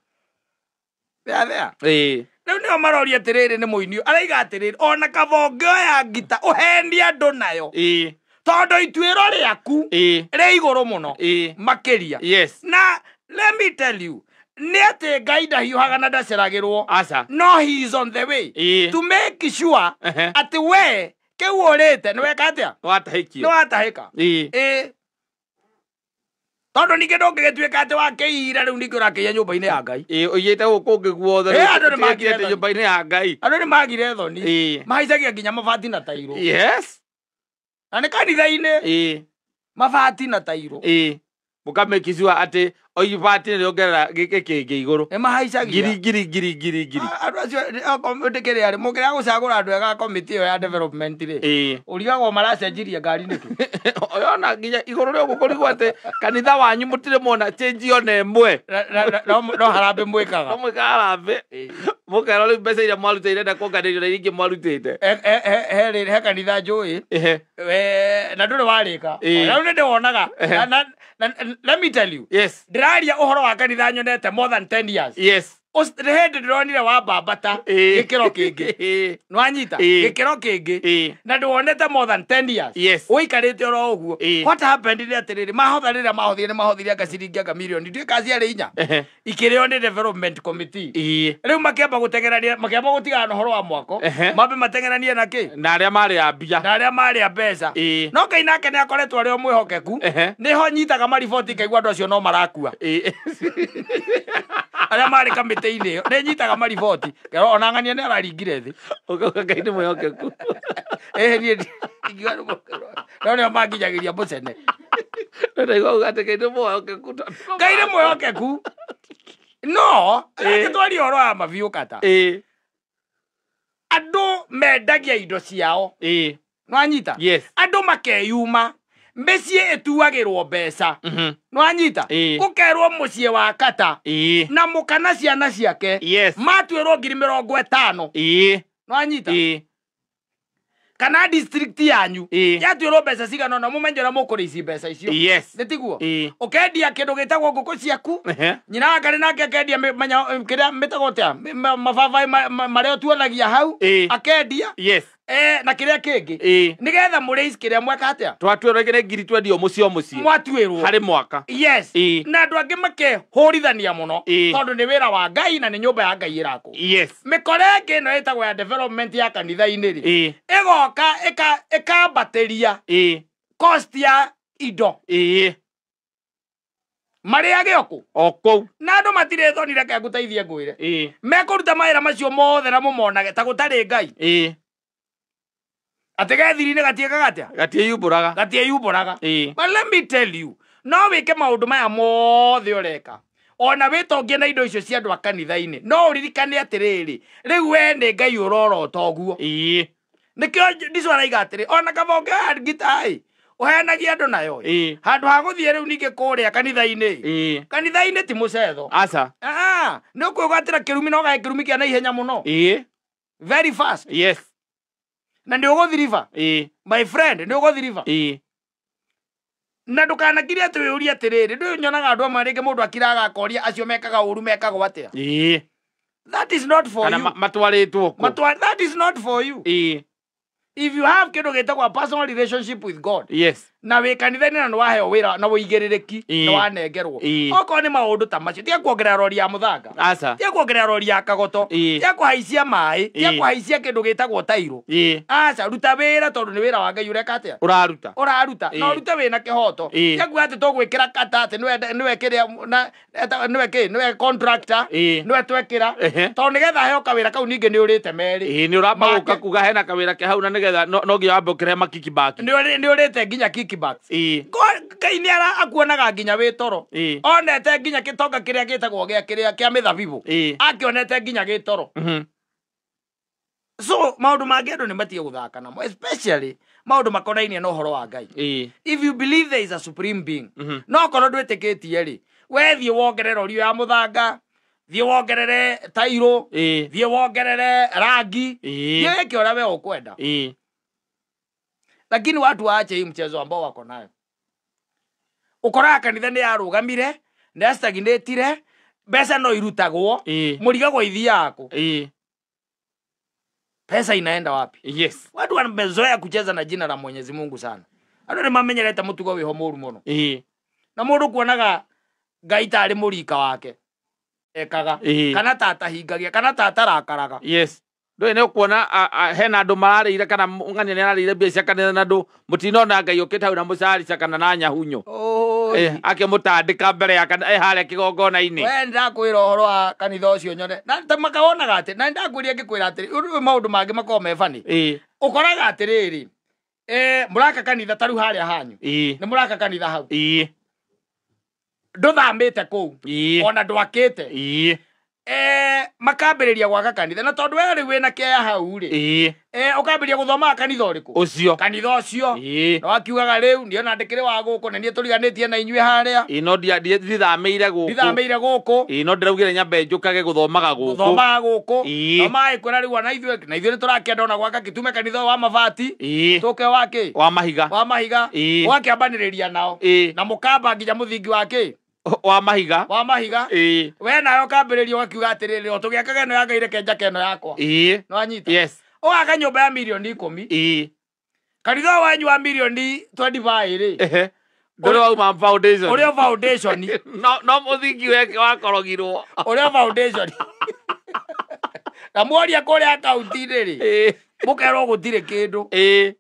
They are there. Rĩu nĩo maroria atĩrĩrĩ nĩ mũini araiga atĩrĩrĩ ona kaba ũngĩoya ngita ũhenie andũ nayo. Tondũ ituĩro rĩaku rĩ igũrũ mũno makĩria. Yes. Na let me tell you, nĩ atĩ Ngai ndahiũhaga na ndaceragĩrwo. Aca. No he is on the way to make sure atĩ we kĩu ũrĩte nĩ weka atĩa? Nĩ watahĩkio. Nĩ watahĩka. Tondũ ningĩ ndũngĩgĩtuĩka atĩ wakĩira rĩu ningĩ ũrakĩiya nyũmba-inĩ ya Ngai. Ũiyĩte gũkũ kũngĩ guothe. Andũ nĩ magire thoni. Nyũmba-inĩ ya Ngai. Andũ nĩ magire thoni. Mahaicagia nginya mabati na tairũ. Yes. Na nĩ kanitha-inĩ. Mabati na tairũ. Mũkamake sure atĩ o ibati nĩ rĩongerera gĩkĩ kĩngĩ igũrũ. Nĩ mahaicagia. Ngiri ngiri ngiri ngiri. Andũ acio ndĩkĩrĩ arĩ mũkĩrĩa gũcagũra andũ ega komĩtĩ ĩyo ya development rĩ. Ũrigagwo maracenjirie ngari nĩkĩ? Ona nginya igũrũ rĩa ũguo kũrigwo atĩ kanitha wanyu mũtirĩ mwona change ona ĩmwe. No harambĩ mwĩkaga. No mwĩkaga harambĩ. Mũkerwo rĩu mbeca iria mwarutĩire irenda kuonganĩrio na iria ingĩ mwarutĩte. He kanitha njũĩ. Na ndũrĩ warĩka. Rĩu nĩ ndĩwonaga. Let me tell you. Yes. Ndĩraria ũhoro wa kanitha nyonete more than 10 years. Yes. Nĩ hĩndĩ ndĩronire wambambata gĩkĩro kĩngĩ. Nĩwanyita? Gĩkĩro kĩngĩ. Na ndĩwonete more than 10 years. Yes. Ũikarĩte oro ũguo. What happened nĩ atĩrĩrĩ, mahotha rĩrĩa mahothire nĩ mahothire anga ciringi anga mirioni ndiũĩ kana ciarĩ inya. Ikĩrĩo nĩ development committee. Rĩu makĩamba gũteng'erania, makĩamba gũtigana na ũhoro wa mwako. Mambe mateng'eranie na kĩ? Na arĩa marĩ a mbia. Na arĩa marĩ a mbeca. No Ngai nake nĩ akoretwo arĩ o mwĩhokeku. Nĩho nyitaga mariboti ngaigua andũ acio no marakua. Arĩa marĩ kamĩtĩ-inĩ ĩyo nĩ nyitaga mariboti. Ngero ona ng'ania nĩ araringire thĩ. Ũkauga Ngai nĩ mwĩhokeku. Niĩ ingiuga nĩ mwĩhokeku. No nĩo manginyagĩria mũcene. No ndaigua uga atĩ Ngai nĩ mwĩhokeku. Ngai nĩ mwĩhokeku. No, reke twarie ũhoro wa mabiũ kata. Andũ mendagia indo ciao. Nĩwanyita? Yes. Andũ makeyuma. Mĩciĩ ĩtuagĩrwo mbeca. Nĩwanyita? Gũkerwo mũciĩ wa kata. Na mũka na ciana ciake. Yes. Matuĩrwo 50,000. Nĩwanyita? Kana district yanyu. Yatuĩrwo mbeca cigana ũna mũmenye ũrĩa mũkũrĩa ici mbeca icio. Yes. Nĩ tiguo? Ũkendia kĩndũ gĩtagwo ngũkũ ciaku. Nyina wa Ngarĩ nake akendia kĩrĩa mĩtagwo atĩa? Mababaĩ marĩa ũtuonagia hau. Akendia. Yes. Na kĩrĩa kĩngĩ. Nĩgetha mũrĩici kĩrĩa mweka atĩa? Twatuĩrwo rĩngĩ nĩ ngiri twendio mũciĩ o mũciĩ. Mwatuĩrwo. Harĩ mwaka. Yes. Na andũ angĩ makehũrithania mũno. Tondũ nĩ wĩra wa Ngai na nĩ nyũmba ya Ngai ĩrakwo. Yes. Mĩkora ĩngĩ ĩno ĩtagwo ya development ya kanitha-inĩ rĩ. Ĩgoka ĩkambatĩria cost ya indo. Marĩage o kũ? O kũu. Na andũ matirĩ thoni, reke ngũteithie ngwĩre. Mekũruta mawĩra macio mothe na mũmonage ta gũtarĩ Ngai. Atĩ gethiri-inĩ gatiĩkaga atĩa? Gatiĩyumbũraga. Gatiĩyumbũraga. But let me tell you, no wĩke maũndũ maya mothe ũreka. Ona wĩtongie na indo icio cia andũ a kanitha-inĩ. No ũririkane atĩrĩrĩ, rĩu we nĩ Ngai ũrorota ũguo. Nĩkĩo Ndicu araiga atĩrĩ, ona kaba ũngĩoya ngita-ĩ, ũheanagie andũ nayo. Handũ ha gũthiĩ rĩu ningĩ kũrĩa kanitha-inĩ. Kanitha-inĩ ti mũcetho. Aca. Nĩ ũkwĩgwatĩra kĩrumi na ũgae kĩrumi kĩa naihenya mũno. Very fast. Yes. Na nĩ ũgũthiriba. My friend, nĩ ũgũthiriba. Na ndũkanakire atĩ wĩũrie atĩrĩrĩ, ndũĩ nyonaga andũ amwe rĩngĩ mũndũ akiraga akoria acio mekaga ũru mekagwo atĩa. That is not for you. Matwarĩtwo kũ? That is not for you. If you have kĩndũ gĩtagwo a personal relationship with God. Yes. Na wĩ kanitha-inĩ na nĩwaheo wĩra na wĩigĩrĩrĩki na wanengerwo. Okorwo nĩ maũndũ ta macio, tiga kuongerera rori ya mũthanga. Aca. Tiga kuongerera rori ya kagoto. Tiga kũhaicia maĩ, tiga kũhaicia kĩndũ gĩtagwo tairũ. Aca, ruta wĩra tondũ nĩ wĩra wa Ngai ũreka atĩa? Ũraruta. Ũraruta. Na ũrute wĩna kĩhoto. Tiga kuga atĩ tũgwĩkĩra kata atĩ nĩwe kĩrĩa na nĩwe kĩ, nĩwe contractor, nĩwe twekĩra. Tondũ nĩgetha heo kawĩra kau ningĩ nĩ ũrĩte merĩ. Nĩ ũramba gũka kuga hena kawĩra ke hau na nĩgetha no nginya wambe ũkĩrehe makikibaki. Nĩ ũrĩte nginya kickbacks. Ngai nĩ akuonaga nginya wĩ toro. Onete nginya gĩtonga kĩrĩa gĩtagwo gĩa kĩrĩa kĩa mĩthabibũ. Akĩonete nginya gĩ toro. So maũndũ mangĩ andũ nĩ matige gũthaka namo, especially maũndũ makonainie na ũhoro wa Ngai. If you believe there is a supreme being, no korwo ndwĩtĩkĩtie rĩ, we thiĩ wongerere rori ya mũthanga, thiĩ wongerere tairũ, thiĩ wongerere rangi, thiĩ wĩke ũrĩa we ũkwenda. Lakini watu waache hii mchezo ambao wako nayo. Ũkoraga kanitha nĩ yarũgamire, nĩ yastagnatire, mbeca no irutagwo, mũrigagwo ithiaga kũ? Pesa inaenda wapi? Yes. Watu wamezoea kucheza na jina la Mwenyezi Mungu sana. Andũ nĩ mamenyerete mũtugo wĩho mũru mũno. Na mũndũ kuonaga Ngai tarĩ mũrika wake. Ekaga. Kana tatahingagia, kana tatarakaraga. Yes. Ndũĩ nĩ ũkuona hena andũ mararĩire kana ng'ania nĩ ararĩire mbia cia kanitha na andũ mũtinona Ngai ũkĩte hau na mũcarica kana na nyahunyo. Akĩmũtandĩka mbere ya harĩa kĩgongona-inĩ. We ndakwĩra ũhoro wa kanitha ũcio nyone. Na ta makawonaga atĩ, na ndakwĩria ngĩkwĩra atĩrĩ, ũndũ maũndũ mangĩ makoragwo me funny. Ũkoraga atĩrĩrĩ, mũraka kanitha ta rĩu harĩa hanyu. Nĩ mũraka kanitha hau. Ndũthamĩte kũu. Ona ndwakĩte. Makambĩrĩria gwaka kanitha na tondũ we rĩu wĩna kĩaya hau rĩ, ũkambĩrĩria gũthomaga kanitha ũrĩkũ? Ũcio. Kanitha ũcio. Na wakiugaga rĩu niĩ ona ndĩkĩrĩ wa gũkũ na niĩ tũriganĩtie na inyuĩ harĩa. No ndithamĩire gũkũ. Ndithamĩire gũkũ. No ndĩraugire nyambe njũkage gũthomaga gũkũ. Gũthomaga gũkũ. No magĩkwĩra rĩu ona ithuĩ na ithuĩ nĩtũrakĩenda ona gwaka kĩtume kanitha wa mabati. Tũke wa kĩ? Wa mahiga. Wa mahiga. Ũgakĩambanĩrĩria nao. Na mũkamba nginya mũthingi wa kĩ? Wa mahiga. Wa mahiga. Ĩĩ. We nawe ũkambĩrĩria ũgakiuga atĩrĩrĩ, o tũgĩakaga ĩno ya Ngai reke njake ĩno yakwa. Ĩĩ. Nĩwanyita? Yes. Ũgaka nyũmba ya mirioni 10. Ĩĩ. Kanitha wanyu wa mirioni 25 rĩ. Ehe. Ndũrĩ wauma foundation. Ũrĩa foundation. No mũthingi weke wakorogirwo. Ũrĩa foundation. Na mworia kũrĩa akaunti-inĩ rĩ. Ĩĩ. Mũkerwo gũtirĩ kĩndũ. Ĩĩ.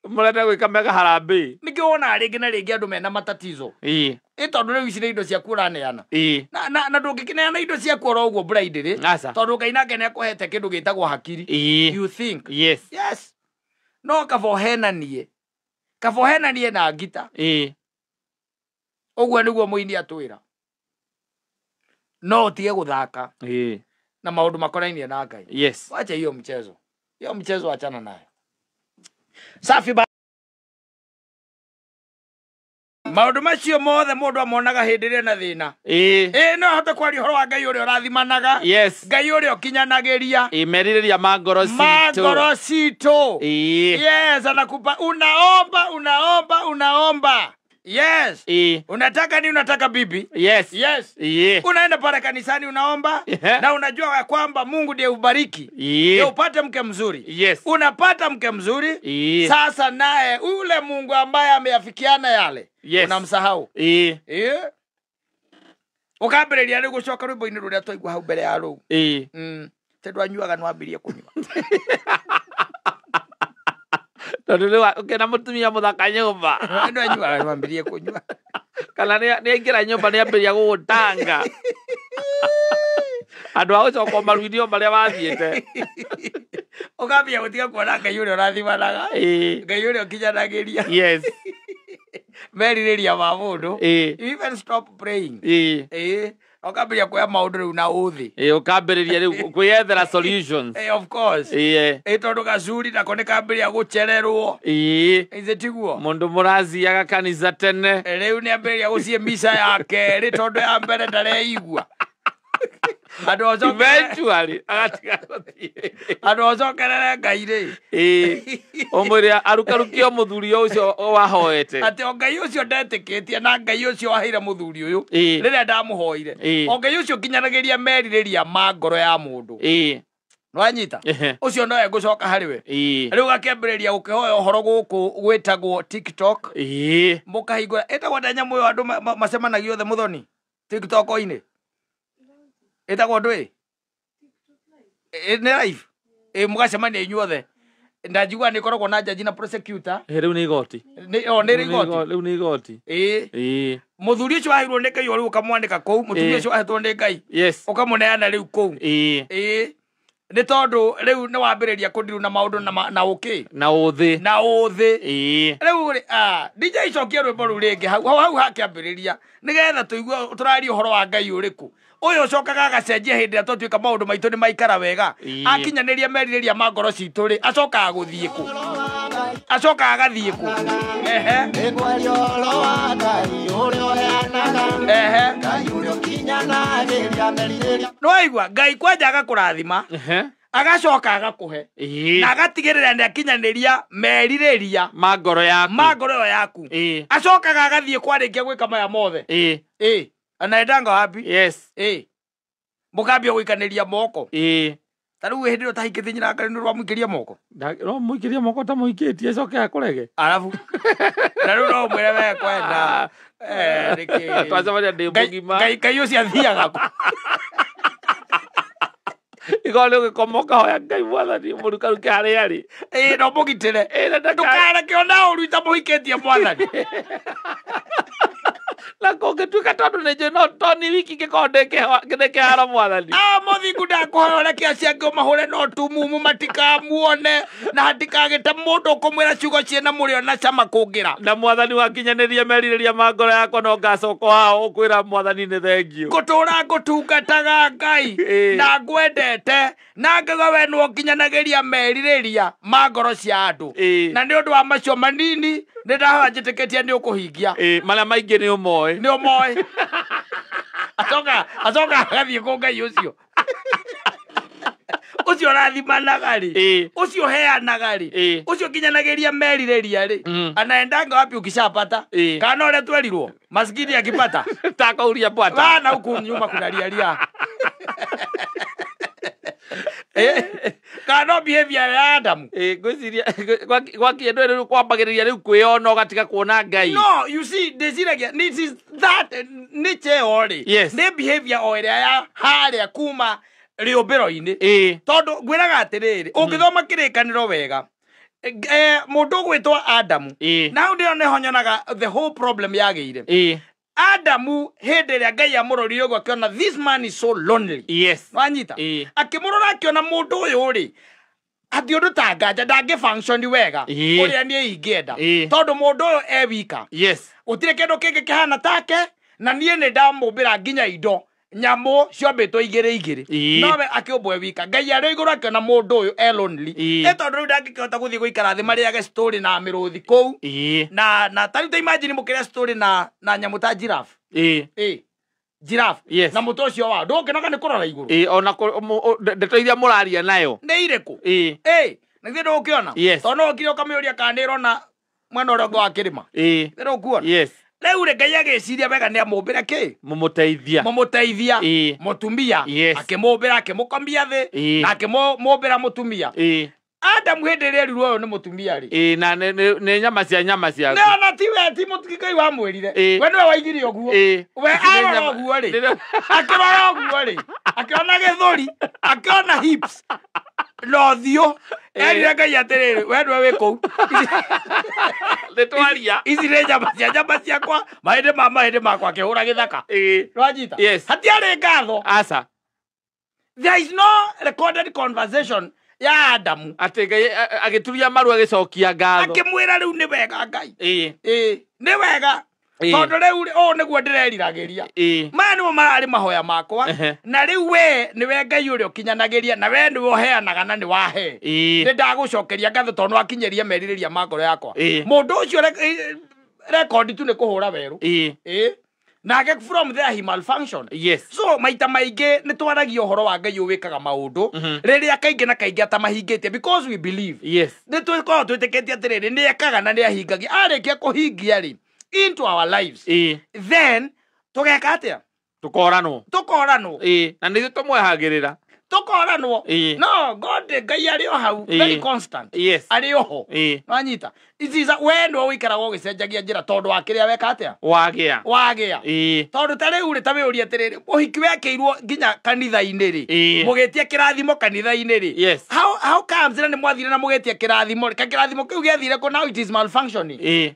Mũrenda gwĩka mega harambee. Nĩkĩo wonaga rĩngĩ na rĩngĩ andũ mena matatizo. Ĩĩ. Ĩ tondũ rĩu ici nĩ indo ciaku ũraneana. Ĩĩ. Na ndũngĩkĩneana indo ciaku oro ũguo bride rĩ. Aca. Tondũ Ngai nake nĩakũhete kĩndũ gĩtagwo hakiri. Ĩĩ. You think. Yes. Yes. No kaba ũhenanie. Kaba ũhenanie na ngita. Ĩĩ. Ũguo nĩguo mũini atwĩra. No ũtige gũthaka. Ĩĩ. Na maũndũ makonainie na Ngai. Yes. Wacha hiyo mchezo. Hiyo mchezo achana nayo. Safi ba. Maũndũ macio mothe mũndũ amonaga hĩndĩ ĩrĩa na thĩna. Ĩĩ. Ĩĩ no ahote kwaria ũhoro wa Ngai ũrĩa ũrathimanaga. Yes. Ngai ũrĩa ũkinyanagĩria. Ĩĩ merirĩria ma ngoro citũ. Ma ngoro citũ. Ĩĩ. Yes, anakupa unaomba, unaomba, unaomba. Yes. Ĩĩ. Unataka ni unataka bibi? Yes. Yes. Ĩĩ. Unaenda pale kanisani unaomba. Yeah. Na unajua ya kwamba Mungu ndiye ubariki. Ĩĩ. Upate mke mzuri. Yes. Unapata mke mzuri. Ĩĩ. Sasa naye ule Mungu ambaye ameafikiana yale. Yes. Unamsahau. Ĩĩ. Ĩĩ. Ukambĩrĩria rĩu gũcoka rwĩmbo-inĩ rũrĩa twaigua hau mbere ya rũu. Ĩĩ. Tondũ anyuaga nĩwambirie kũnyua. Tondũ rĩu ũkĩona mũtumia mũthaka nyũmba. Andũ anyuaga nĩwambirie kũnyua. Kana nĩ aingĩra nyũmba nĩambĩrĩria gũgũtanga. Andũ a gũcoka maruithio marĩa wathiĩte. Ũkambia gũtiga kuona Ngai ũrĩa ũrathimanaga. Ĩĩ. Ngai ũrĩa ũkinyanagĩria. Yes. Merirĩria ma mũndũ. Ĩĩ. You even stop praying. Ĩĩ. Ĩĩ. Ũkambĩrĩria kuoya maũndũ rĩu na ũthĩ. Ĩĩ ũkambĩrĩria rĩu kwĩyethera solutions. Ĩĩ of course. Ĩĩ. Ĩĩ tondũ gacuri nako nĩkambĩrĩria gũcererwo. Ĩĩ. Ĩĩ tiguo? Mũndũ mũrathiaga kanitha tene. Rĩu nĩambĩrĩria gũciĩ misa ya kerĩ tondũ ya mbere ndareigua. Andũ eventually agatiga gũthiĩ. Andũ ocokerere Ngai rĩ. Ĩĩ. Ũmwĩre arukarukio mũthuri ũcio wahoete. Atĩ o Ngai ũcio ndetĩkĩtie na Ngai ũcio waheire mũthuri ũyũ. Ĩĩ. Rĩrĩa ndamũhoire. Ĩĩ. O Ngai ũcio nginyanagĩria merirĩria ma ngoro ya mũndũ. Ĩĩ. Nĩwanyita? Ũcio nowe ngũcoka harĩ we. Ĩĩ. Rĩu gakĩambĩrĩria gũkĩhoya ũhoro gũkũ gwĩtagwo TikTok. Ĩĩ. Mũkahingũra ĩtagwo ta nyamũ ĩyo andũ macemanagia othe mũthoni. TikTok-inĩ. Ĩtagwo ndũĩ? Nĩ live. Ĩ mũgacemania inyuothe. Na njiguaga nĩ ĩkoragwo na jaji na prosecutor. Ĩ rĩu nĩ igoti. O nĩ igoti. Rĩu nĩ igoti. Ĩĩ. Ĩĩ. Mũthuri ũcio waheirwo nĩ Ngai rĩu ũkamwanĩka kũu, mũtumia ũcio wahetwo nĩ Ngai. Yes. Ũkamũneana rĩu kũu. Ĩĩ. Ĩĩ. Nĩ tondũ rĩu nĩ wambĩrĩria kũndiru na maũndũ na ũkĩ. Na ũthĩ. Na ũthĩ. Ĩĩ. Rĩu rĩ, DJ icokie rwĩmbo rũu rĩngĩ hau hau hakĩambĩrĩria nĩgetha tũigue tũraria ũhoro wa Ngai ũrĩkũ. Ũyũ ũcokaga agacenjia hĩndĩ ĩrĩa twatuĩka maũndũ maitũ nĩ maikara wega. Akinyanĩria merirĩria ma ngoro citũ rĩ, acokaga gũthiĩ kũ? Acokaga agathiĩ kũ? Ehe. Ehe. Nĩwaigua Ngai kwanja agakũrathima. Agacoka agakũhe. Na agatigĩrĩra nĩakinyanĩria merirĩria ma ngoro yaku. Ma ngoro ĩyo yaku. Acokaga agathiĩ kwarĩkia gwĩka maya mothe. Ĩĩ. Ĩĩ. Anaendanga wapi? Yes. Ĩĩ. Mũkambia gũikanĩria moko. Ĩĩ. Ta rĩu hĩndĩ ĩyo ũtahikĩtie nyina Ngai nĩ ũramũikĩria moko. No mũikĩrie moko ta mũikĩtie acoke akũrege. Arabu. Na rĩu no ũmwĩre we kwenda. Nĩkĩ? Twacemania ndĩ mũgima. Ngai ũcio athiaga kũ? Igoro nĩ ũgĩkoma ũkahoya Ngai mwathani mũrukaruke harĩa arĩ. Ĩĩ no mũgitĩre. Ndũkareke ona ũru itamũhikĩtie mwathani. Na kũngĩtuĩka tondũ nĩ njũĩ no toni wiki ngĩkorwo ndĩkĩharo mwathani. Mũthingu ndakũhoya ũreke acio angĩ ũmahũre no tumumu matikamuone na hatikagĩte mũndũ ũkũmwĩra ciugo ciĩna mũrĩo na cama kũngĩra. Na mwathani wakinyanĩria merirĩria ma ngoro yakwa no ngacoka hao ũkwĩra mwathani nĩ thengiũ. Ngũtũra ngũtungataga Ngai na ngwendete na ngauga we nĩwe ũkinyanagĩria merirĩria ma ngoro cia andũ. Na nĩ ũndũ wa macio manini nĩ ndahoya njĩtĩkĩtie nĩ ũkũhingia. Marĩa maingĩ nĩ ũmoĩ. Nĩ ũmoĩ. Acoka agathiĩ kũ Ngai ũcio. Ũcio ũrathimanaga rĩ, ũcio ũheanaga rĩ, ũcio ũkinyanagĩria merirĩria rĩ, anaendanga wapi ukishapata? Kana ũrĩa twerirwo maskini akipata takauria bwata bana huku nyuma kuna riaria. Kana behavior ya Adamu. Ngwĩciria gwakinya rĩu kwambagĩrĩria rĩu kwĩyona ũgatiga kuona Ngai. No, you see, ndĩciragia this is that nature ĩyo rĩ, nĩ behavior o ĩrĩa ya harĩa kuma rĩũmbĩro-inĩ. Tondũ ngwĩraga atĩrĩrĩ, ũngĩthoma kĩrĩkanĩro wega, mũndũ ũgwĩtwo Adamu, na hau ndĩo nĩho nyonaga the whole problem yagĩire. Adamu hĩndĩ ĩrĩa Ngai amũrorire ũguo akĩona this man is so lonely. Yes. Wanyita? Akĩmũrora akĩona mũndũ ũyũ rĩ, ati ũndũ ta nganja ndangĩ function wega ũrĩa niĩ ingĩenda, tondũ mũndũ ũyũ e wika. Yes. Gũtirĩ kĩndũ kĩngĩ kĩhana take, na niĩ nĩ ndamũmbĩra nginya indo nyamũ ciombĩtwo igĩrĩ igĩrĩ, nowe akĩũmbwo e wika. Ngai arĩ igũrũ akĩona mũndũ ũyũ e lonely, tondũ rĩu ndangĩkĩhota gũthiĩ gũikara thĩ marĩage story na mĩrũthi kũu, na ta rĩu ta imagine mũkĩrĩa story na nyamũ ta giraffe. Giraffe. Yes. Na mũtwe ũcio wao ndũngĩnoga nĩ kũrora igũrũ. Ona ndeto iria mũraria nayo nĩ irĩkũ? Na githĩ ndũgũkĩona? Tondũ no ũkire ũkamĩũria kana nĩ ĩrona mwena ũrĩa ũngĩ wa kĩrĩma. Githĩ ndũkuona? Yes. Rĩu rĩ, Ngai agĩciria wega nĩ amũmbĩre kĩ? Mũmũteithia. Mũmũteithia. Mũtumia. Akĩmũmbĩra, akĩmũkomia thĩ, na akĩmũmbĩra mũtumia. Adamu hĩndĩ ĩrĩa erirwo ũyũ nĩ mũtumia rĩ, na nĩ nyama cia nyama ciaku. Nĩ ona tiwe, ti Ngai wamwĩrire. We nĩwe waigire ũguo. We arora ũguo rĩ, akĩrora ũguo rĩ, akĩona gĩthũri, akĩona hips na ũthiũ. Erire Ngai atĩrĩrĩ, we nĩwe wĩ kũu. Nĩtwaria. Ici nĩ nyama cia nyama ciakwa, mahĩndĩ ma mahĩndĩ makwa, akĩhũra gĩthaka. Nĩwanyita? Yes. Hatiarĩ ngatho. Aca. There is no recorded conversation ya Adamu. Atĩ Ngai agĩturia maru agĩcokia ngatho. Akĩmwĩra rĩu nĩ wega Ngai. Nĩ wega. Tondũ rĩu ũũ nĩguo ndĩreriragĩria. Maya nĩmo mararĩ mahoya makwa. Na rĩu we nĩwe Ngai ũrĩa ũkinyanagĩria, na we nĩwe ũheanaga na nĩ wahe. Nĩ ndagũcokeria ngatho tondũ nĩwakinyĩria merirĩria ma ngoro yakwa. Mũndũ ũcio rekondi tu nĩ kũhũra werũ. Nake from there he malfunctioned. Yes. So maita maingĩ nĩ twaragia ũhoro wa Ngai ũwĩkaga maũndũ rĩrĩa kaingĩ na kaingĩ atamahingĩtie, because we believe. Yes. Nĩ twĩkoragwo twĩtĩkĩtie atĩrĩrĩ, nĩ ekaga na nĩ ahingagia. Arĩkia kũhingia rĩ, into our lives. Then tũgeka atĩa? Tũkoranwo. Tũkoranwo. Na nĩ ithuĩ tũmwehagĩrĩra. Tũkoranwo. No, God Ngai arĩ o hau, very constant. Yes. Arĩ o ho. Nwanyita? It is we nĩwe ũikaraga ũgĩcenjagia njĩra tondũ wa kĩrĩa weka atĩa? Wagĩa. Wagĩa. Tondũ ta rĩu rĩ, ta wĩũrie atĩrĩrĩ, ũhiki wekĩirwo nginya kanitha-inĩ rĩ, mũgĩtia kĩrathimo kanitha-inĩ rĩ. Yes. How comes na nĩ mwathire na mũgĩtia kĩrathimo rĩ? Ka kĩrathimo kĩu gĩathire kũ? Now it is malfunctioning.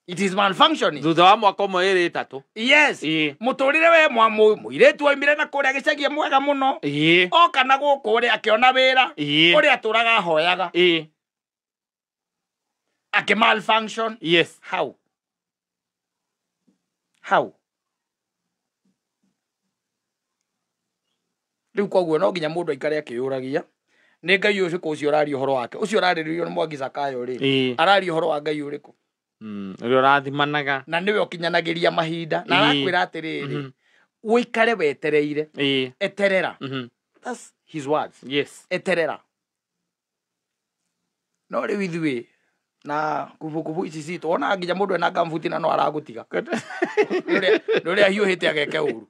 It is malfunctioning. Thutha wa mwaka ũmwe ĩrĩ ĩtatũ. Yes. Mũtũrĩre we mũirĩtu oimire na kũrĩa gĩcagi mwega mũno. Oka na gũkũ rĩ, akĩona wĩra. Ũrĩa atũraga ahoyaga. Akĩ malfunction. Yes. How? How? Rĩu koguo no nginya mũndũ aikare akĩyũragia, nĩ Ngai ũrĩkũ ũcio ũraria ũhoro wake? Ũcio ũrarĩrĩrio nĩ Mwangi Zakayo rĩ, araria ũhoro wa Ngai ũrĩkũ? Ũrĩa ũrathimanaga. Na nĩwe ũkinyanagĩria mahinda. Na arakwĩra atĩrĩrĩ, ũikare wetereire. Eterera. That's his words. Yes. Eterera. No rĩu ithuĩ na kubukubu ici citũ, wona nginya mũndũ ena ngambuti na no aragũtiga. Nĩ ũrĩa ahiũhĩte ageke ũru.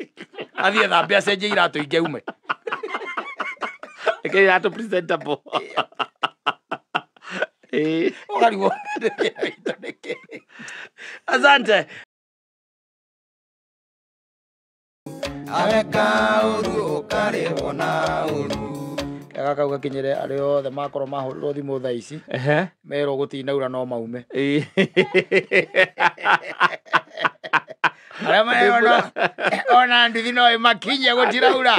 Athiĩ thambe acenjie iratũ ingĩ aume. Ĩkĩra iratũ presentable. Ũkarigwo Asante. Aweka ũru ũkarĩhwo na ũru. Kega kau gakinyĩre arĩa othe makorwo mahũrĩrwo thimũ thaa ici, merwo gũtinaura no maume. Arĩa marona ona nduthi no ĩmakinyie gũtiraura.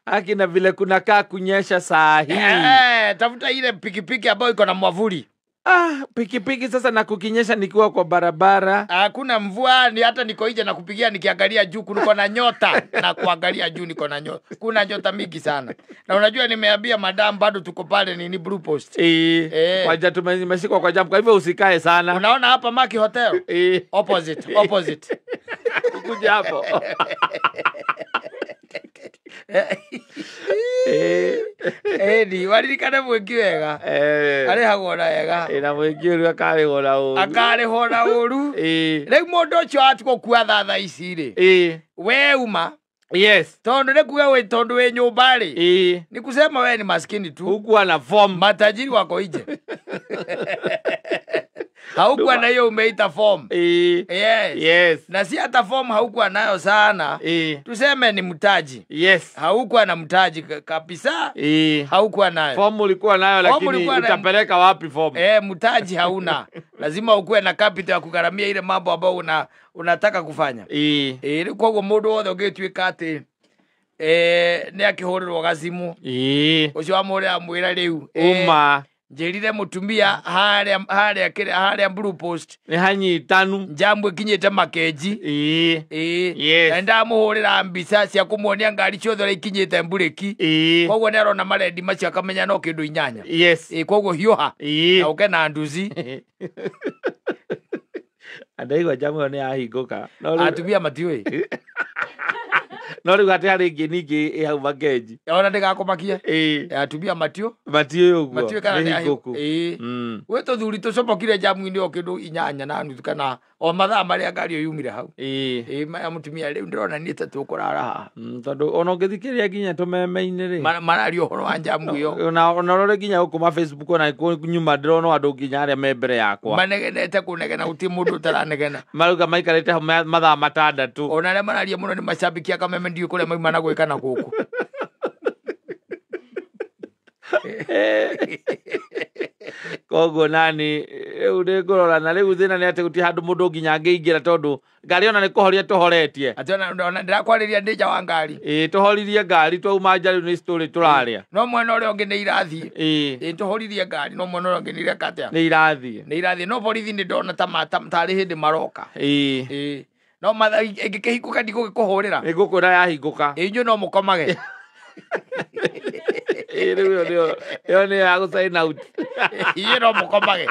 Akina vile kunakaa kunyesha saa hii. Tafuta ile pikipiki ambayo iko na mwavuli. Pikipiki sasa na kukinyesha nikiwa kwa barabara. Hakuna mvua, ni hata niko nje na kupigia nikiangalia juu kuliko na nyota na kuangalia juu niko na nyota. Kuna nyota mingi sana. Na unajua nimeambia madam bado tuko pale ni Blue Post. Kwa tumeshikwa kwa jam, kwa hivyo usikae sana. Unaona hapa Maki Hotel? Opposite,opposite. Kuja hapo. Ĩni waririkane mwĩki wega arĩhagwo na wega na mwĩki ũru akarĩhwo na ũru akarĩhwo na ũru rĩu mũndũ ũcio atigwo kua thaa ici rĩ we uma Yes. Tondu ni kuga we tondu we nyumba ri. Ni kusema we ni maskini tu. Hukuwa na form. Matajiri wako nje. Haukuwa na hiyo umeita form. Yes. Yes. Na si hata form haukuwa nayo sana. Tuseme ni mtaji. Yes. Haukuwa na mtaji kabisa. Haukuwa nayo. Form ulikuwa nayo lakini utapeleka wapi form? Mtaji hauna. Lazima ukuwe na capital ya kugharamia ile mambo ambayo unataka kufanya. Koguo mundu wothe ũngĩtuĩka atĩ nĩ akĩhũrĩrwo gacimu. Ũcio amũrĩra amwĩra rĩu uma njĩrire mũtumia harĩa Blue Post nĩ hanyitanu njamu ĩkinyĩte makenji. Yes. Na ndamũhũrĩra mbica cia kũmuonia ngari ciothe ũrĩa ikinyĩte mburĩki. Koguo nĩ arona marendi macio akamenya no kĩndũ 8. Yes. Koguo hiũha na ũke na nduzi. Andaigua njamu ĩyo nĩ yahingũka. Atumia matiũĩ. No rĩu atĩ harĩ ĩngĩ ningĩ ĩ hau makenji. Ona ndĩgakũmakie. Atumia matiũĩ ũguo. Matiũĩ kana nĩ hingũku. Gwĩ tũthuri tũcomokire njamu-inĩ o kĩndũ 8:30 kana o mathaa marĩa ngari ĩyo yumire hau. Maya mũtumia rĩu ndĩrona niĩ ta tũkũrara haha. Tondũ ona ũngĩthikĩrĩria nginya tũmeme-inĩ rĩ. Mararia ũhoro wa njamu ĩyo. Ona ũrore nginya gũkũ ma Facebook ona nyuma ndĩrona andũ nginya arĩa me mbere yakwa. Manegenete kũnegena gũtirĩ mũndũ ũtaranegena. Marauga maikarĩte hau mathaa 6. Ona arĩa mararia mũno nĩ macambĩki a Kameme ndiũĩ kũrĩa mauma na gwĩka na gũkũ. Koguo nani rĩu nĩngũrora na rĩu thĩna nĩ atĩ gũtirĩ handũ mũndũ nginya angĩingĩra tondũ ngari ona nĩ kũhoria tũhoretie. Atĩ ona ndĩrakwarĩria ndĩ nja wa ngari. Tũhoririe ngari twauma nja rĩu nĩ story tũraria. No mwena ũrĩa ũngĩ nĩ irathiĩ. Tũhoririe ngari no mwena ũrĩa ũngĩ nĩ ireka atĩa? Nĩ irathiĩ. Nĩ irathiĩ no borithi nĩ ndona ta tarĩ hĩndĩ maroka. No matha ĩngĩkĩhingũka ndigũgĩkũhũrĩra. Nĩngũkwĩra yahingũka. Inyuĩ no mũkomage. Rĩu ĩyo nĩyo ya gũ sign out. Inyuĩ no mũkomage.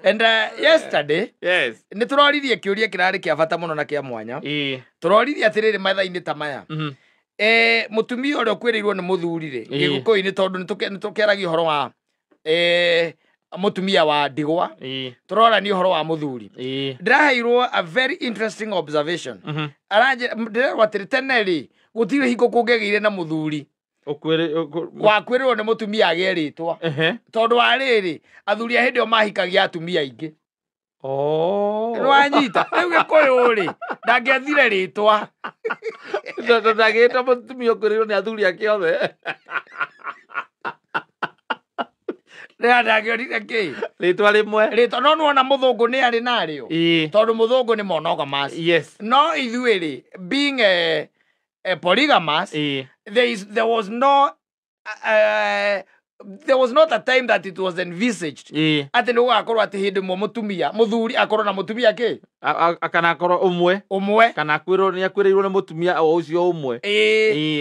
And yesterday, yes, nĩ tũroririe kĩũria kĩrarĩ kĩa bata mũno na kĩa mwanya. Tũroririe atĩrĩrĩ mathaa-inĩ ta maya. Mũtumia ũrĩa ũkuĩrĩirwo nĩ mũthuri rĩ, Gĩkũyũ-inĩ tondũ nĩ tũkĩaragia ũhoro wa mũtumia wa ndigwa, tũrorania ũhoro wa mũthuri. Ndĩraheirwo a very interesting observation. Ndĩrerwo atĩrĩ tene rĩ, gũtirĩ hingo kũngĩagĩire na mũthuri wakuĩrĩrwo nĩ mũtumia agĩe rĩtwa. Tondũ wa rĩrĩ, athuri a hĩndĩ ĩyo mahikagia atumia aingĩ. Nĩwanyita? Rĩu Gĩkũyũ rĩ, ndangĩethire rĩtwa. Tondũ ndangĩĩtwo mũtumia ũkuĩrĩirwo nĩ athuri ake othe. Ndangĩonire kĩ? Rĩtwa rĩmwe. Rĩtwa no nĩwona mũthũngũ nĩ arĩ narĩo. Tondũ mũthũngũ nĩ monogamous. Yes. No ithuĩ rĩ, being a polygamous, there was no there was not a time that it was envisaged. Atĩ nĩ gũgakorwo atĩ hĩndĩ ĩmwe mũtumia mũthuri akorwo na mũtumia kĩ? Kana akorwo ũmwe. Ũmwe. Kana akwĩrwo nĩ akwĩrĩirwo nĩ mũtumia o ũcio ũmwe.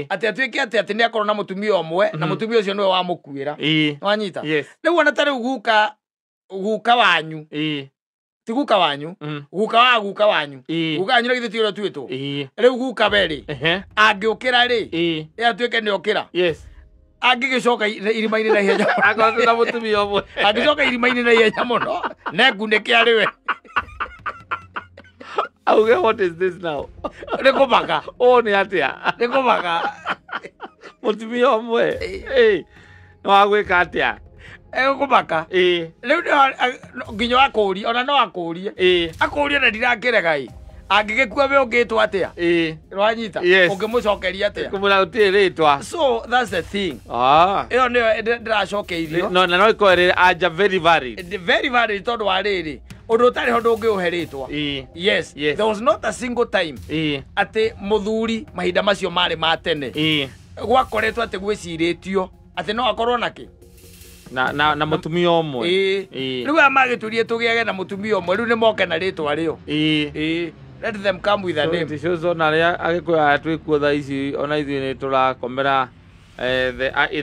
Atĩ atuĩke atĩ nĩ akorwo na mũtumia ũmwe na mũtumia ũcio nĩwe wamũkuĩra. Wanyita? Rĩu ona ta rĩu guka wanyu. Ti guka wanyu, guka wa guka wanyu. Guka wanyu na githĩ ti ũrĩa tuĩtwo. Rĩu guka we rĩ, angĩũkĩra rĩ, atuĩke nĩ okĩra. Yes. Angĩgĩcoka irima-inĩ na ihenya mũno. Akorwo na mũtumia ũmwe. Angĩcoka irima-inĩ na ihenya mũno, na ngunĩke arĩ we. Auge what is this now? Nĩ kũmaka. Ũũ nĩ atĩa? Nĩ kũmaka. Mũtumia ũmwe. Nĩ wa gwĩka atĩa? Egũkũmaka. Rĩu nginya akũrie, ona no akũrie. Akũrie na ndirakĩrega ĩ. Angĩgĩkua we ũngĩtwo atĩa? Nĩwanyita? Ũngĩmũcokeria atĩa? Kũmwĩra gũtirĩ rĩtwa. So that's the thing. Ĩyo nĩyo ndĩracokeirio. No, na no ĩkorwo ĩrĩ anja very valid. Very valid tondũ wa rĩrĩ, ũndũ ũtarĩ ho ndũngĩũhe rĩtwa. Yes. There was not a single time atĩ mũthuri mahinda macio marĩ ma tene. Gwakoretwo atĩ gwĩcirĩtio atĩ no akorwo na kĩ? Na mũtumia ũmwe. Rĩu aya magĩtũrie tũgĩage na mũtumia ũmwe, rĩu nĩ moke na rĩtwa rĩo. Let them come with a name. It shows ona arĩa Agĩkũyũ aya twĩkuo thaa ici ona ithuĩ nĩ tũrakomera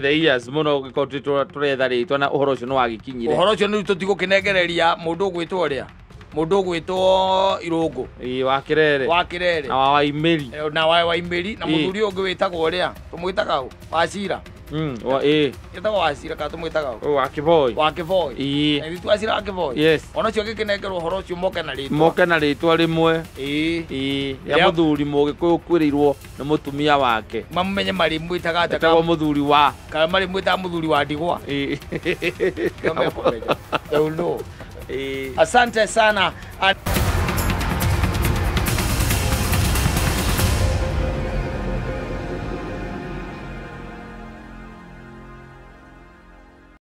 the years mũno ũngĩkorwo tũretha rĩtwa na ũhoro ũcio nĩ wagĩkinyire. Ũhoro ũcio nĩ tũtigũkĩnengereria mũndũ ũgwĩtwo ũrĩa. Mũndũ ũgwĩtwo Irũngũ. Ĩĩ, wa Kĩrere. Wa Kĩrere. Na wa Waimĩri. Na wa Waimĩri na Ĩĩ. mũthuri ũngĩ wĩtagwo ũrĩa tũmwĩtaga ũ? Wacira. Ĩĩ. Wĩtagwo Wacira kana tũmwĩtaga ũ? Wa Kĩboi. Wa Kĩboi. Ĩĩ. Na ithuĩ Wacira wa Kĩboi. Yes. Ona ũcio agĩkĩnengerwo ũhoro ũcio moke na rĩtwa. Moke na rĩtwa rĩmwe. Ĩĩ. Ĩĩ. Rĩa mũthuri Mũgĩkũyũ ũkuĩrĩirwo nĩ mũtumia wake. Mamũmenye marĩmwĩtaga atĩa? Etagwo mũthuri wa. Kana marĩmwĩtaga mũthuri wa ndigwa. Ĩĩ. Nĩo mekũmenya. They will know. Ĩĩ. Asante sana.